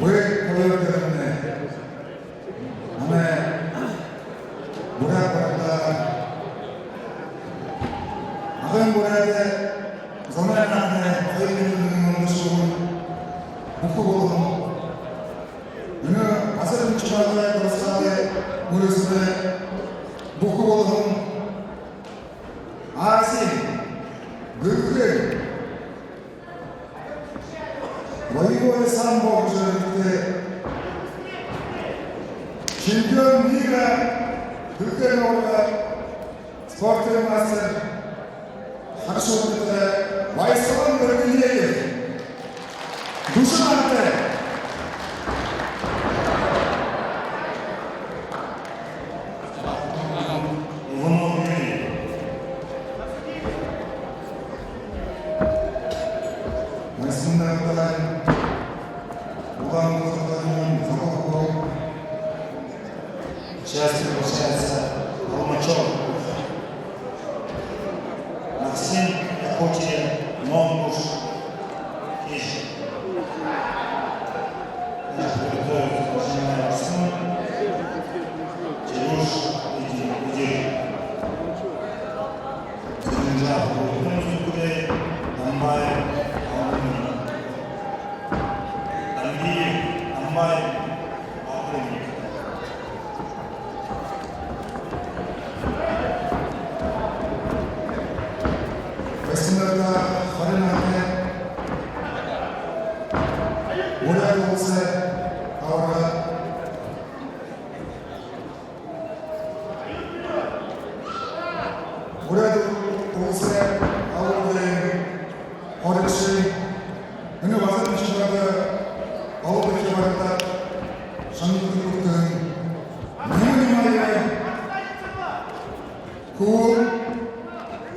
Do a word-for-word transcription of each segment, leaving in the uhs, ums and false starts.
Бэе хоёр дээрэмнай манай буряад барилдаа, Агын Буряадай зоной наадмай хоёр мянга нэгэн ондо шүүһэн бүхэ болоһон. Энэ Асар Эмчибаевай дабсаалай мүрысөөдэ бүхэ болоһон. Азиин, дэлхэйн боевой самбо гэжэ нэрэтэй чемпион мира, дэлхэйн нэрэ, спортын мастер, хагас урдата Баясхалан Гордынеев. Дүшэн наһатай. Иванов Юрий. Майсанай удалан Улаан-Үдэ хотын залуу. Сейчас приглашается Алмачев. Максим, Якутия, Монгуш, Иж. Приготовиться, начинаем. Тилюш, иди, иди. Сенжа, Дамбай, Алмин. Дамбиев, Дамбай, Алмин. Вестнерда хорин наһатай Буряад Уласай аварга. Буряад Уласай аваргын һурагшад энэ Асар Эмчибаевай олон ехэ барилдаада шагналда хүртэһэн Нима Нимаевай хүн,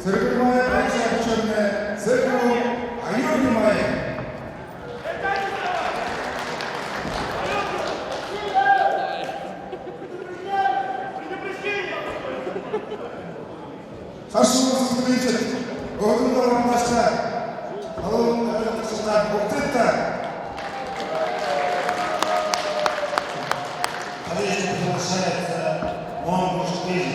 Сэрэгэрмаев Аюр Шахичевна, Сэрэгэрмаев Аюр Нимаев. Хашуу студентүүд, өөрынгөө урамдашта, халуун урамдашта, бүгдэтэ. Победителем приглашается Монгуш Иж.